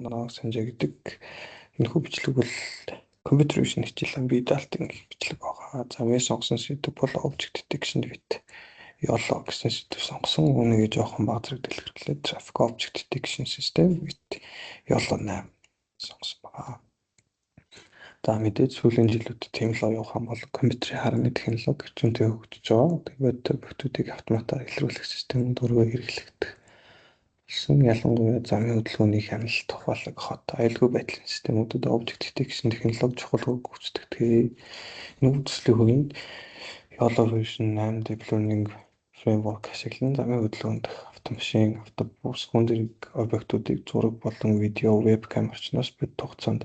Намайг Санжаа гэдэг. Энэхүү бичлэг бол компьютер vision хичээл би даалтын бичлэг байгаа. За миний сонгосон сэдэв бол Object Detection with YOLO гэсэн сэдэв сонгосон. Үүнийг жоохон бага зэрэг дэлгэрүүлээд Traffic Object Detection System with YOLO 8 сонгосон байгаа. За мэдээж сүүлийн жилүүдэд тийм л оюун ухаан болон компьютерийн харганы технологи эрчимтэй хөгжиж байгаа. Тэгээд объектуудыг автоматар илрүүлэх систем дөрвөө хэрэглэгдэх болсон. Ялангуяа замын хөдөлгөөний хяналт, ухаалаг, хот, аюулгүй байдлын системүүдэд Object Detection технологи чухал үүрэг гүйцэтгэдэг. Энэ төслийн хүрээнд YOLO version 8 Deep Learning Framework ашиглан замын хөдөлгөөн дэх автомашин, автобус, хүн зэрэг объектуудыг зураг болон видео, вебкам орчноос бодит хугацаанд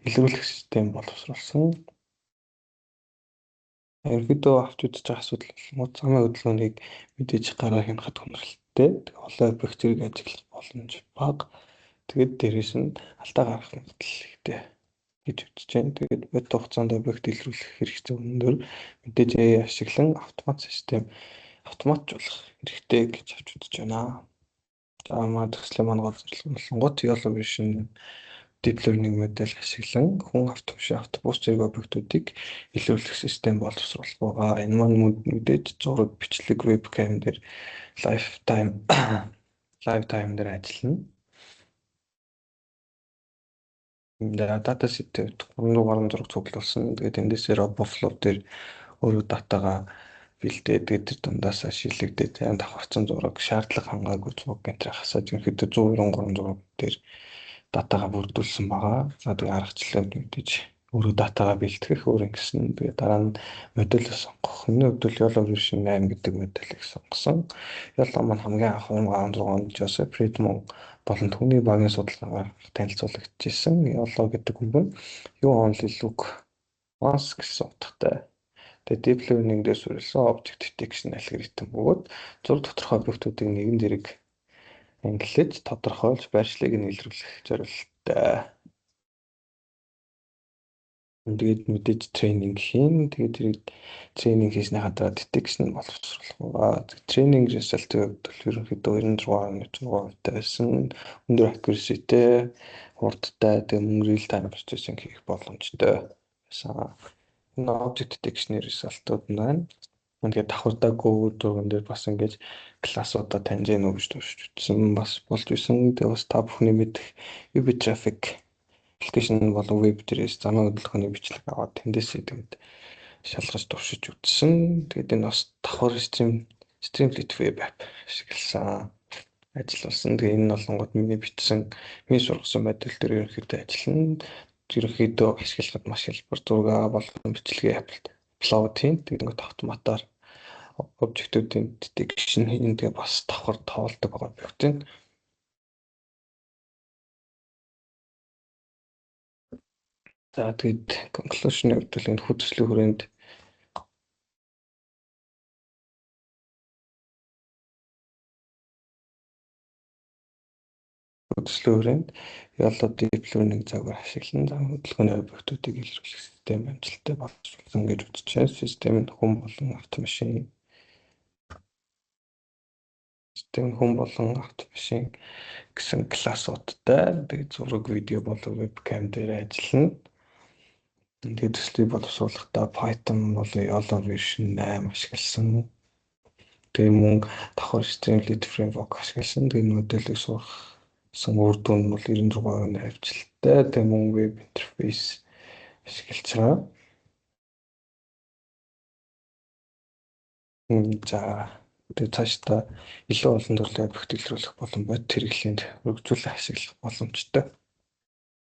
илрүүлэх систем боловсруулсан. Ерөнхийдөө авч үзэж байгаа асуудал болонгууд замын хөдөлгөөнийг мэдээж гараа хянахад хүндрэлтэй. Тэгээ олон объект зэрэг ажиглах боломж бага. Тэгээд дээрээс нь алдаа гаргах магадлал ихтэй гэж үзэж байна. Тэгээд бодит хугацаанд объект илрүүлэх хэрэгцээ өндөр. Мэдээж AI ашиглан автомат систем автоматжуулах хэрэгтэй гэж авч үзэж байна. За манай төслийн маань гол зорилго нь болонгууд YOLO version Deep Learning модель ашиглан хүн, автомашин, автобус зэрэг объектуудыг илрүүлэх систем боловсруулах байгаа. Энэ маань мэдээж зураг, бичлэг, вебкам дээр lifetime дээр ажиллана. Dataset 300 гаруй зураг цуглуулсан. Тэгээд эндээсээ RoboFlow дээр өөрөө датагаа бэлдээд, тэгээд тэр дундаасаа шилэгдээд аим давхарцсан зураг, шаардлага хангаагүй зураг энэ хасаад ерөнхийдөө 193 зураг дээр датагаа бүрдүүлсэн байгаа. За тэгээ аргачлалыг мэдээж өөрөө датагаа бэлтгэх, өөр ингэсэн. Тэгээ дараа нь модель сонгох. Миний хувьд бол YOLO version 8 гэдэг моделийг сонгосон. YOLO маань хамгийн анх 2016 онд Joseph Redmon болон түүний багийн судалгаагаар танилцуулагдчихсан. YOLO гэдэг үг нь You Only Look Once гэсэн утгатай. Тэгээ Deep Learning дээр суурилсан Object Detection алгоритм бөгөөд зураг доторх объектуудыг нэгэн зэрэг ангилж, тодорхойлж, байршлыг нь илрүүлэх зорилттой. Тэгээд мэдээж тренинг хийн. Тэгээд тэрийг тренинг хийснийхаа дараа detection боловсруулах байгаа. Training result-ийн хувьд бол ерөнхийдөө 96.6% байсан. Өндөр accuracy-тэй, хурдтай, тэгээд мөн real time processing хийх боломжтой байсан. Энэ object detection-ийн result-ууд нь байна. Тэгээд давхардаагүй зурган дээр бас ингэж классуудаа таньж гэнэ үү гэж туршиж үзсэн бас болж исэн. Тэгээд бас та бүхний мэдэх UB traffic application болон веб дээрээс замын хөдөлгөөний бичлэг аваад тэндээсээ тэгээд шалгаж туршиж үзсэн. Тэгээд энэ бас давхар Streamlit web app ашигласан ажилласан. Тэгээ энэ нь болонгууд миний бичсэн, миний сургасан модель дээр ерөнхийдөө ажиллана. Ерөнхийдөө ашиглахад маш хялбар, зураг болон бичлэгээ upload хийн. Тэгээд ингээд автоматар обжектуудын detection хийн. Тэгээ бас давхар тоолдог байгаа объектын. За тэгээд conclusion-ы хувьд бол энэ төслийн хүрээнд YOLO Deep Learning загвар ашиглан зам хөдөлгөөний объектуудыг илрүүлэх систем амжилттай боловсруулсан гэж үзэж байна. Систем нь хүн болон автомашин систем хүн болон автомашин гэсэн классуудтай. Тэгээд зураг, видео болон вебкам дээр ажиллана. Тэгээд төслийг боловсруулахдаа Python болон YOLO version 8 ашигласан. Тэгээ мөн давхар Streamlit framework ашигласан. Тэгээд моделийг сургасан үр дүн нь бол 96% амжилттай. Тэгээ мөн веб интерфейс ашиглаж байгаа. За тэгээ цаашдаа илүү олон төрлийн объект илрүүлэх болон бодит хэрэглээнд өргөжүүлэн ашиглах боломжтой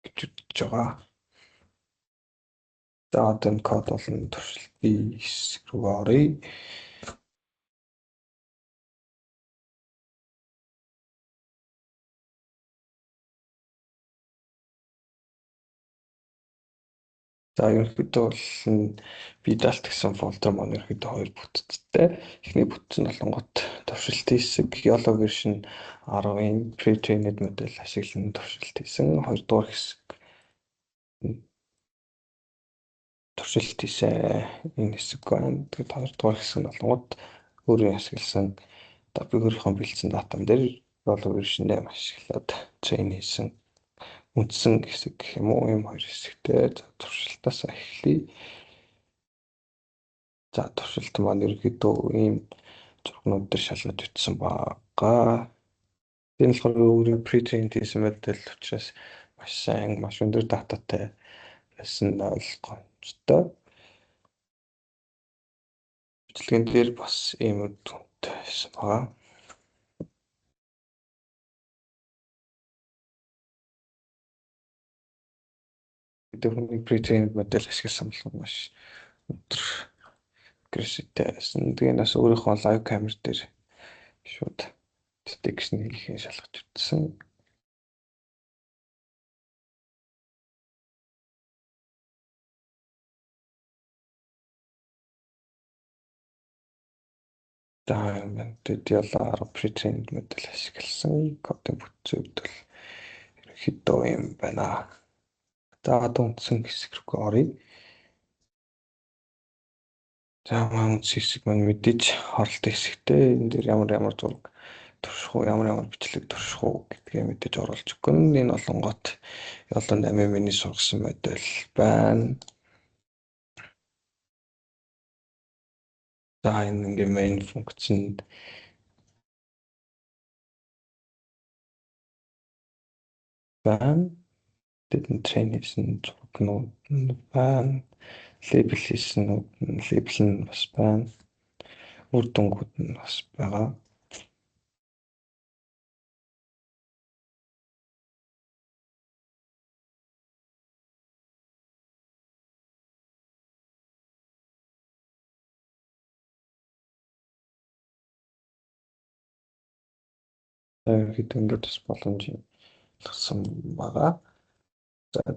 гэж үзэж байгаа. За одоо энэ код болон туршилтын хэсэг рүү оръё. За ерөнхийдөө бол Vidalt гэсэн folder маань ерөнхийдөө хоёр бүтцтэй. Эхний бүтц нь болонгот туршилт хэсэг YOLO version 10-ын pre-trained модель ашиглан туршилт хийсэн. Хоёрдугаар хэсэг туршилт хийсэн энэ хэсэг байна. Тэгээд хоёрдугаар хэсэг нь болонгот өөрөө ашигласан би өөрийнхөө бэлдсэн датан дээр YOLO version 8 ашиглаад train хийсэн. Үндсэн хэсэг гэх юм уу, ийм хоёр хэсэгтэй. За, туршилтаас эхлэе. За, туршилт маань ерөнхийдөө ийм зургнууд дээр шалгаж утсан байгаа. Энэ болохоор өөрийн pre-trained хийсэн модель учраас маш сайн, маш өндөр дататай байсан нь ойлгомжтой. Бичлэгэн дээр бас ийм үр дүнтэй байсан байгаа. гэдэг хүний pre-trained модель ашигласан бол маш өндөр accuracy-тэй байсан. Тэгээ нас өөрийнхөө live камер дээр шууд detection хийхээ шалгаж үзсэн. За, юм байна. Тэгэд YOLO pre-trained модель ашигласан. Кодын бүтцийн хувьд бол ерөнхийдөө юм байна. За, одоо үндсэн хэсэг рүү оръё. За, маань үндсэн хэсэг маань мэдээж оролтын хэсэгтэй. Энэ дээр ямар ямар зураг турших уу, ямар ямар бичлэг турших уу гэдгээ мэдээж оруулж өгнө. Энэ болонгот YOLO 8 миний сургасан модель байна. За, энэ ингээ main function байна. Тэд train хийсэн зургнууд нь байна. Label хийсэн label нь бас байна. Үр дүнгууд нь бас байгаа. Ерөнхийдөө ингээд бас боломж олгосон байгаа. За.